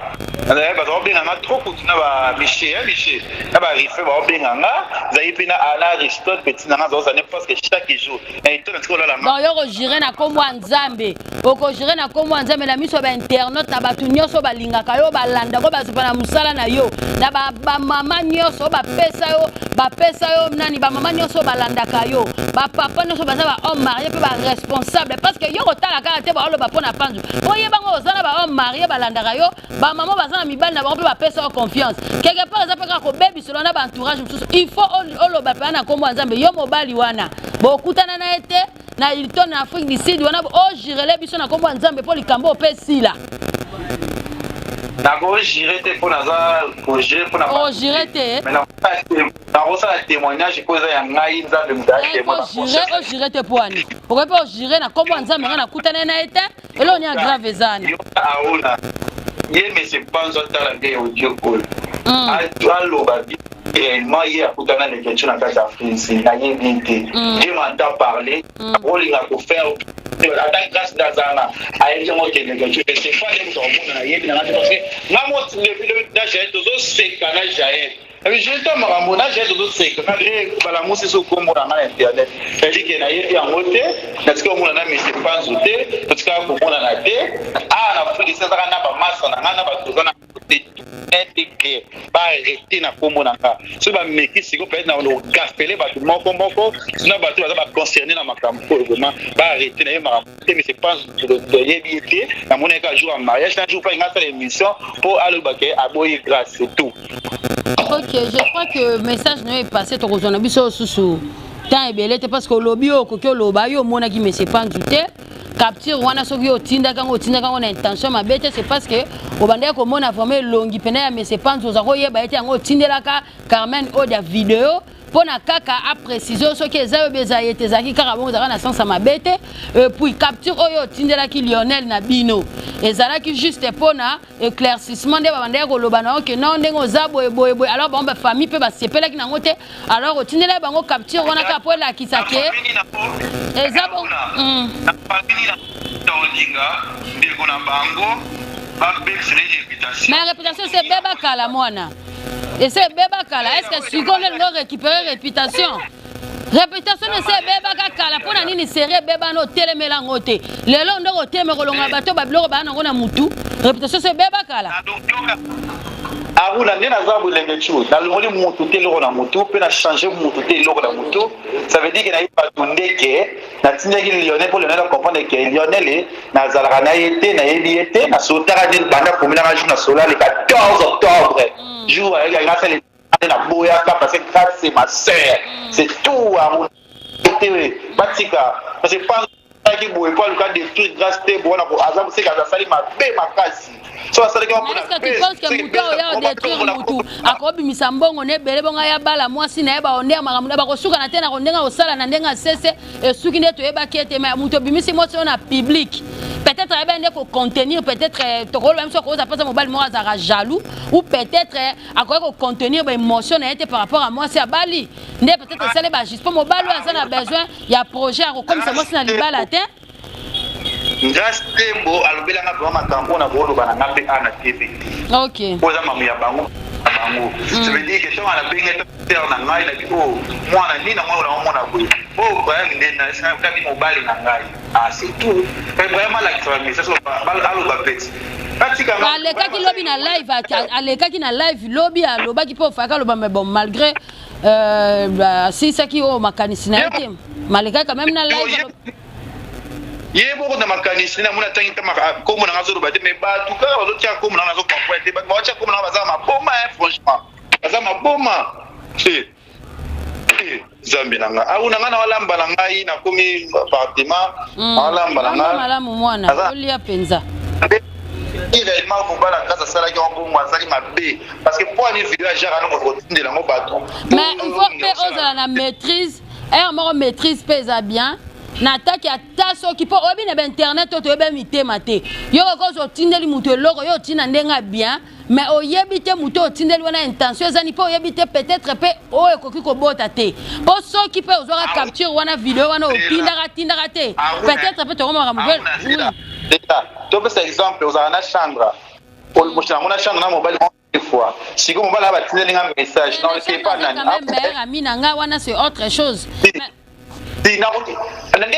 S2: Baza kobenga nga trop kutu na bamiche ya miche na barife, baobenga nga. Ezali mpe na Aristote, petit na nga, azozala parce que chaque jour na Hilton atika olala.
S3: Donc yo kojure na nkombo ya Nzambe, okojure na nkombo ya Nzambe na miso ya bainternaute, na bato nyonso balingaka yo, balandako, bazopa na mosala na yo, na bamama nyonso bapesa yo, bapesa yo nani, bamama nyonso balandaka yo, bapapa nyonso baza bahomme marié mpe baresponsable, parce que yo kotala kaka te baoloba mpo na Panzu. Mpo yebango, oza na bahomme marié balandaka yo, bamama baza na mibali na bango mpe bapesa yo confiance. Quelque part eza mpe kaka kobebiselo na baentourage mosusu. Il faut oloba mpenza na nkombo ya Nzambe, yo mobali wana bokutana na ye te na Hilton na Afrique du Sud wana, ojurele biso na nkombo ya Nzambe mpo likambo oyo mpe esila.
S2: Nakojure te mpo naza kojure mpona
S3: Ojure te.
S2: Nakosala témoignage mpo eza ya ngai, Nzambe moto.
S3: Ojure te mpo ani okoki mpe ojure na nkombo ya Nzambe, ngai nakutana na ye te. Eloko ni ya grave eza ani?
S2: Aona ye monsieur Panzo, atala nde audio oyo, aloba réellement ye akutana Leketio na kati ya Afrique, nayebi te. Dieu m'entend parler. Akolinga kofaire ata Grâce nde azanga ayebi yango te. Leketio, c'est pas nde moto akomona, nayebi nanga te, parce que nga mo na Jael tozoseka, na Jael je makambo na Jael tozoseka. Balamusi so kombo na nga na internet, c'est-à-dire ke nayebi yango te. Natika komona na monsieur Panzo te, totikaka komonana te. Awa na Afrique azaka na bamasa na nga na bato toza na te, net et clair. Baarrêter na nkombo na nga. Soki bameki sikoyo, peut-être na ogafele bato moko moko sina, bato baza baconcerné na makambo oyo, vraiment baarrêter na ye makambo te. Mais c'est pas, toyebi ye te. Namoni kaka jour ya mariage, na jour mpa nga asala émission mpo aloba ke aboyi Grâce, c'est tout.
S3: Ok, je crois que message na yo epasse. Tokozwa na biso susu temps ebele te, parce que olobi oyo okoki oloba. Yo omonaki monsieur Panzu te. Capture wana, soki otindaki yango, otindaki yango na intention mabe te. C'est parce que obandaki komona vraiment elongi pene ya monsieur Panzu, oza koyeba ye te. Yango otindelaka Carmen Odia video mpo na kaka aprécise soki eza yo, eza ye te. Ezalaki kaka bongo, ezalaka na sens ya mabe te. Puis capture oyo otindelaki Lionel na bino ezalaki juste mpona éclaircissement, nde babandaki koloba na yo ke non, ndenge oza boye boye boye. Alors bango bafamille mpe basepelaki nango te. Alors otindelaki bango capture wana kaka mpo elakisa ke eza
S2: bon. Olinga ndeko na bango babebisela réputation.
S3: Mais réputation ese ebeba kala, mwana, ese ebeba kala. Est ce que sikoyo nde elingo récupérer réputation? Réputation ese ebebaka kala. Mpo na nini seri ebeba na otelemela yango te? Lelo ndoko oteleme kolongola bato babiloko baa nango na mutu. Réputation ese ebeba kala.
S2: Aruna, nde naza bolenge cu, nalongoli mutu te eloko na mutu, mpe na change mutu te eloko na mutu. Ça veut dire ke nayebi bato ndeke natindaki Lionel mpo Lionel acomprendre ke Lionel nazalaka na ye te, nayebi ye te. Nasotaka nde banda kominaka jour nasola le 14 octobre, jour ayaki asala naboyaka, parce que Grâce, c'est ma sœur, c'est tout. Aruna te, batika, parce que aki boye mpo aluka détruire Grâce te. Bona aza moseka, asali mabe makasi. So asalaki yango
S3: mpona est-ce que tu penses que moto oyo ya odétruire motu akobimisa mbongo na ebele bongo aya bala mwasi na ye baonder makambo na bakosuka na te na ndenge akosala na ndenge asese esuki nde toyebaki ete ma moto obimisi mwasi oyo na public, peut-être ayebi nde kocontenir, peut-être eh, tokoloba biso akoza mposa mobali moko azalaka jaloux, ou peut-être eh, akoki kocontenir baémotion na ye te par rapport à mwasi abali, nde peut-être esali bajuste mpo mobali oyo aza na besoin ya projet ya kokomisa mwasi na libala te.
S2: Grace Tembo alobelanga vraiment makambo na koloba na nga mpe a na TV te. Po eza mamu ya bango na bango. Ça veut dire que ntango anabenge père na ngai, nabi o mwana nini nango naomona boye, o Ibrahim nde nakabi mobali na ngai. Ah, c'est tout. Ibrahim alakisa bamessage, aloba peti.
S3: Alekaki lobi na live, alekaki na live lobi, alobaki mpe ofaki aloba, mais bon, malgré asilisaki oyo makanisi na ye te, malekaki quand même na live.
S2: Ye moko na makanisi namoni atangi nkombo nanga, azoloba te, mais bato kaka bazotia nkombo nanga, nazocomprendre te. Bato baotia nkombo nanga baza maboma. Franchement, baza maboma. Nzambe na ngai, awu na ngai, na walamba na ngai, nakomi appartement, nawalamba na ngai.
S3: Malamu mwana, olia mpenza.
S2: Réellement, mobala Grâce asalaki yango bongo, asali mabe, parce que po ani video ya genre ano kotindela yango bato.
S3: Mais il faut mpe ozala na maîtrise heure moko, maîtrise mpe eza bien na ataki, ata soki mpo oyebi na bainternet oyo toyebi mitema te. Yo kokozi otindeli moto eloko, yo otinda ndenge ya bien, mais oyebi te moto oyo otindeli wana intention ezani, mpo oyebi te, peut-être mpe oyo ekoki kobota te, mpo soki mpe ozwaka capture wana, video wana otindaka tindaka te, peut-être mpe tokomaka
S2: makambo. Topesa exemple: ozala na chambre, yango na chambre na mobali fois, sikoyo mobali aya batindeli nga message na epa nani?
S3: Meilleur ami na ngai wana, c'est autre chose.
S2: Nde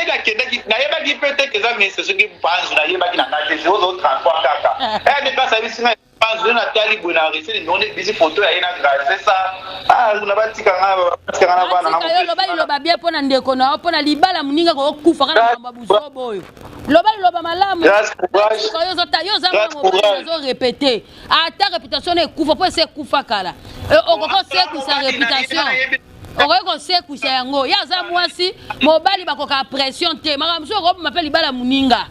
S2: nakendaki, nayebaki mpe te eza message soki mpanzu, nayebaki na ngai te, ozo transport kaka nde place ayebisi ngai mpanzu, natali boye na rese numéro nde bisi photo ya ye na Grâce. C'est ça. Ah, na batika nga, batika nga na bana.
S3: Na yo loba liloba bien mpo na ndeko na yo, mpo na libala moninga kokufa kaka na makambo ya buzobo oyo. Loba liloba malamu. Yo oza mwana mobali, ozorépéter, ata réputation na ekufa mpo esi ekufa kala, okoki osekwisa réputation, okoki kosekwisa yango. Ye aza mwasi, mobali bakoka pression te, makambo mosusu okoboma mpe libala moninga.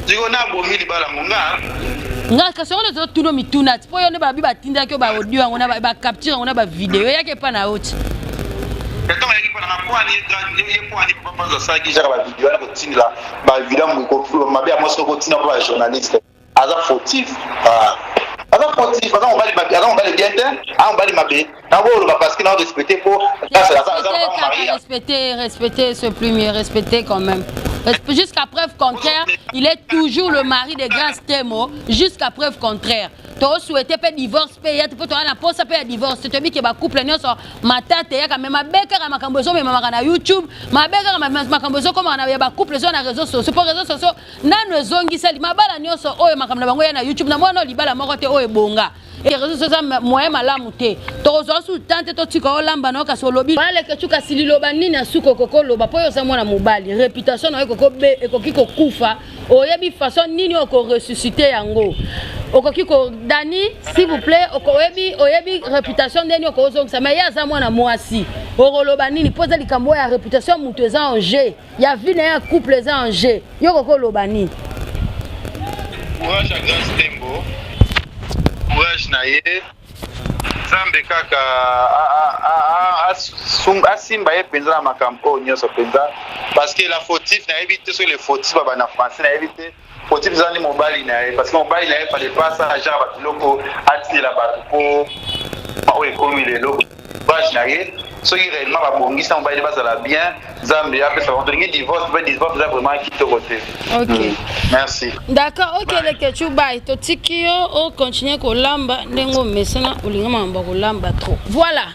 S2: Siko nabomi libala monga.
S3: Nga kasi yango nde tozotuna mituna ti mpo yo nde babi batindaki yo baaudio yango na bacapture yango na bavideo eyaki epa na yo ti.
S2: Ntango ayaki mpo nanga, po ani ye, po ani papa asalaki genre bavideo wana, kotindela bavideo mabe ya mwasi, kotinda mpo bajournaliste, aza fautif, aza fautif, aza mobali mabe, aza mobali bien te, aza mobali mabe. Nakoloba parce que na respecté po
S3: Respecter, respecter, c'est plus mieux, respecter quand même. Jusqu'à preuve contraire, il est toujours le mari de Grâce Temo, jusqu'à preuve contraire. Tosouhaite mpe divorce mpe ya te, mpo toza na posa mpe ya divorce. Toyebi ke bacouple nyonso matata eyaka, me mabe kaka makambo ezomemamaka na YouTube, mabe kaka makambo ezokomaka na ya bacouple ezo na réseau sociaux, mpo réseau sociaux nanu ezongisali mabala nyonso oyo makambo na bango ya na YouTube. Na mwana libala moko te oyo ebonga, réseau sociaux eza moyen malamu te. Tokozwa su tan te, totika olamba na yo. Kasi olobi aleke, kasi liloba nini asuki okoki oloba mpo oyo oza mwana mobali, réputation na yo ekoki kokufa, oyebi façon nini okoressuscite yango? Okoki ko dani, s'il vous plaît, oyebi, oyebi réputation ndeni okozongisa, mais ye aza mwana mwasi, okoloba nini mpo eza likambo oyo ya réputation ya moto eza en jeu, ya vie na ye ya couple eza en jeu, yo okoki oloba nini?
S2: Courage à Grâce Tembo, courage na ye. Nzambe kaka asimba ye mpenza na makambo oyo nyonso mpenza, parce que la fautif, nayebi te soki le fautif baba na français, nayebi te fautif eza nde mobali na ye, parce que mobali na ye fallait pas asala genre babiloko atindela bato mpo oyo ekomi lelo. Courage na ye. Soki réellement babongisa mobali, bazala bien, Nzambe apesa bango. Tolingi divorce mpe divorce eza vraiment kitoko te. Merci.
S3: D'accord, ok Lekechu, bye. Totiki yo ocontinue kolamba ndenge omesana, olinga makambo ya kolamba trop. Voilà,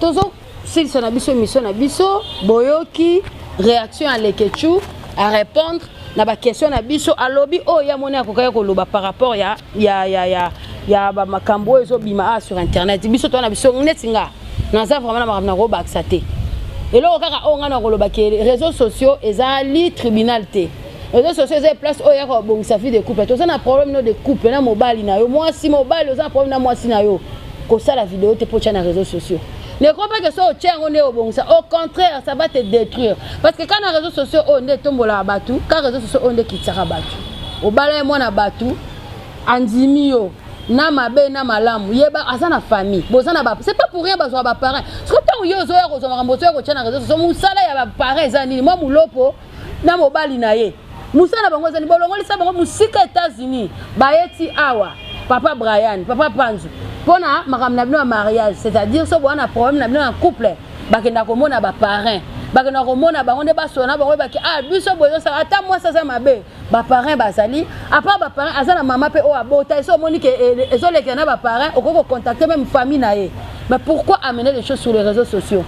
S3: tozosilisa na biso émission na biso. Boyoki réaction ya Lekechu, arépondre na baquestion na biso, alobi oyo ya moni akokaki koloba par rapport ya bamakambo oyo ezobima a sur internet. Biso toza na biso neti nga naza vraiment na makambo na kobakisa te. Eloko kaka oyo ngai na koloba ke réseaux sociaux ezali tribunal te. Réseaux sociaux eza place oyo yaka kobongisa vie de couple. Toza na problème no de couple na mobali na yo, mwasi, mobali oza na problème na mwasi na yo, kosala video te mpo tia na réseaux sociaux. Ne crois pas que so otia yango nde obongisa. Au contraire, ça va te détruire, parce que ka na réseaux sociaux oyo nde etombolaka bato, ka réseaux sociaux oyo nde ekitisaka bato. Obala ye mwana batu, andimi yo na mabe na malamu, yeba aza na famille, boza na ba, c'est pas pour rien bazwa ba parrain. Soki ntango yo ozoya kozwa makambo, ozoya kotia na réseau sociaux, mosala ya ba parrain eza nini? Mwa mulopo na mobali na ye, mosala na bango eza nini? Bolongolisa bango mosika États-Unis, bayeti awa papa Brian, papa Panzu, mpona makambo na bino ya mariage, c'est-à-dire so boza na problème na bino na couple, bakenda komona ba parrain, bakenda komona bango nde basola na bango, baki ah biso boye ezosala, ata mwasi aza mabe, ba parrain bazali. À part ba parrain, aza na mama mpe oyo abota ye. So omoni ke ezolekela na ba parrain, okoki kocontacter même famille na ye. Mais pourquoi amener les choses sur les réseaux sociaux?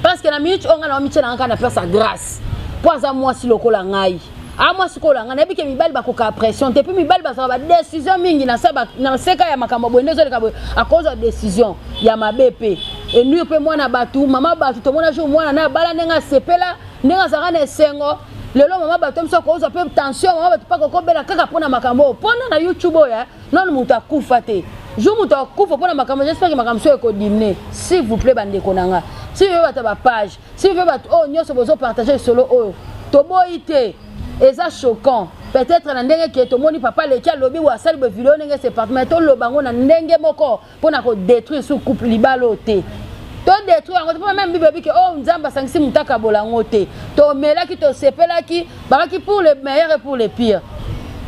S3: Parce que na minute oyo ngai na omitia na ngai kaka na place ya Grâce, mpo aza mwasi lokola ngai, a mwasi kola ngai, nayebi ke mibali bakokaka pression te, mpe mibali bazwaka badécision mingi na seka ya makambo boye nde ezoleka boye, akozwa décision ya mabe mpe enuire mpe mwana bato, mama bato. Tomona jour mwana na abala, ndenge asepela, ndenge azalaka na esengo. Lelo mama bato miso akozwa mpe tension, mama bato mpe akokobela kaka mpona makambo oyo, mpona na YouTube oyo. Nanu moto akufa te, jour moto akufa mpona makambo, j'espère que makambo so ekodiminuer. S'il vous plaît, bandeko na nga, si vous bato ya bapage, si vous bato oyo nyonso bozopartage lisolo oyo, toboyi te, eza choquant peut-être na ndenge ke tomoni papa leki alobi bo asali bo video ndenge c'est parti, mais toloba yango na ndenge moko mpona kodétruire su couple, libala oyo te, todétruire yango te, mpo même Bible ebiki oyo Nzambe asangisi, moto akabola yango te. Tomelaki, tosepelaki, bakaki pour le meilleur et pour le pire.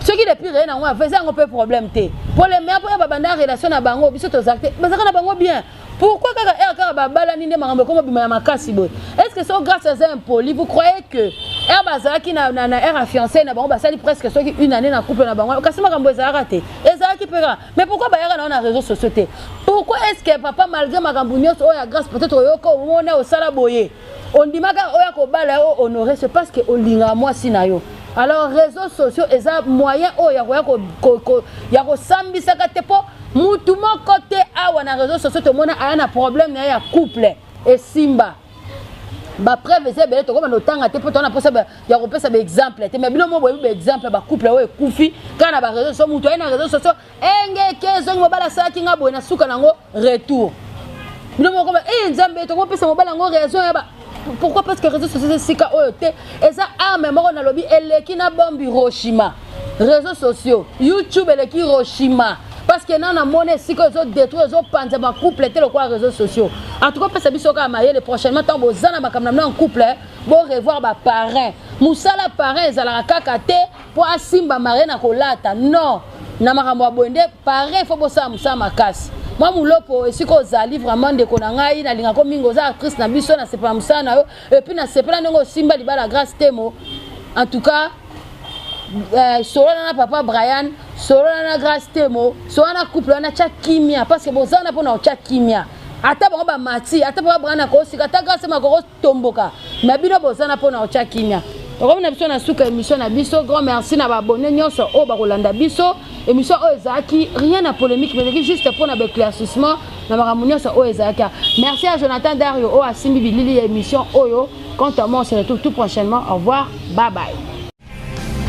S3: Soki le pire eye nango, eza yango mpe problème te, pour le meilleur, mpo babanda relation na bango, biso tozalaki te, bazalaka na bango bien. Pourquoi kaka ere kaka babalani nde makambo ekoma bima ya makasi boye? Est ce que so Grâce aza impoli, vous croyez que ere bazalaki na ere ya fiancé na bango, basali presque soki une année na couple na bango, kasi makambo ezalaka te? Ezalaki mpe kaka, mais pourquoi bayaka na na réseaux sociaux te? Pourquoi est ce que papa, malgré makambo nyonso oyo ya Grâce, peut-être oyoka, omona osala boye, ondimaka oyo akobala yo honoré? C'est parce que olingaka mwasi na yo. Alors réseaux sociaux eza moyen oyo ya koya ya kosambisaka te, mpo mutu moko te awa na réseaux sociaux tomona aya na problème na ye ya couple esimba. Bapreuve eza ebele, tokobanda otanga te, mpo tona mposa ya kopesa baexemple te, mais bino mo boyebi baexemple, bacouple oyo ekufi kaka na baréseaux sociaux. Mutu aye na réseaux sociaux, engeke ezongi, mobali asalaki nga boye, na suka nango retour. Bino moko e Nzambe, tokopesa mobali yango raison ya ba. Pourquoi? Parce que réseaux sociaux esika oyo te, eza arme moko nalobi eleki na bombe Hiroshima. Réseaux sociaux, YouTube eleki Hiroshima, parce que nana namoni esika ezodétruire, ezopanza bacouple te lokola réseaux sociaux. En tout cas, opesa biso kaka mayele, prochainement ntango boza na makambo na bino en couple, borevoir baparrain. Mosala parrain ezalaka kaka te mpo asimba marie na kolata, non, na makambo ya boye nde parrain faut bosala mosala makasi. Mwa mulopo, esika ozali vraiment, ndeko na ngai, nalingako mingi, oza actrice na biso, nasepela mosala na yo, et puis nasepela ndenge osimba libala Grâce Temo. En tout cas, solola na papa Brian, solola na Grâce Temo, solola na couple wana, tia kimia, parce que boza wana mpona kotya kimia. Ata bango bamati, ata papa Brian akosika, ata Grâce Temo akokotomboka, mais bino boza na mpona kotya kimia. Tokomi na biso na suka émission na biso. Grand merci na baabonnés nyonso oyo bakolanda biso. Émission oyo ezalaki rien na polémique, mais ezalaki juste mpona baéclaircissement na makambo nyonso oyo ezalaki. Merci à Jonathan Dario oyo asimbi bilili ya émission oyo. Quant à moi, on se retrouve tout prochainement. Au revoir, bye bye.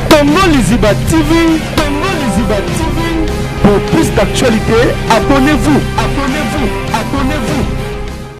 S1: Congo Liziba TV, Congo Liziba TV. Pour plus d'actualités, abonnez-vous, abonnez-vous, abonnez-vous.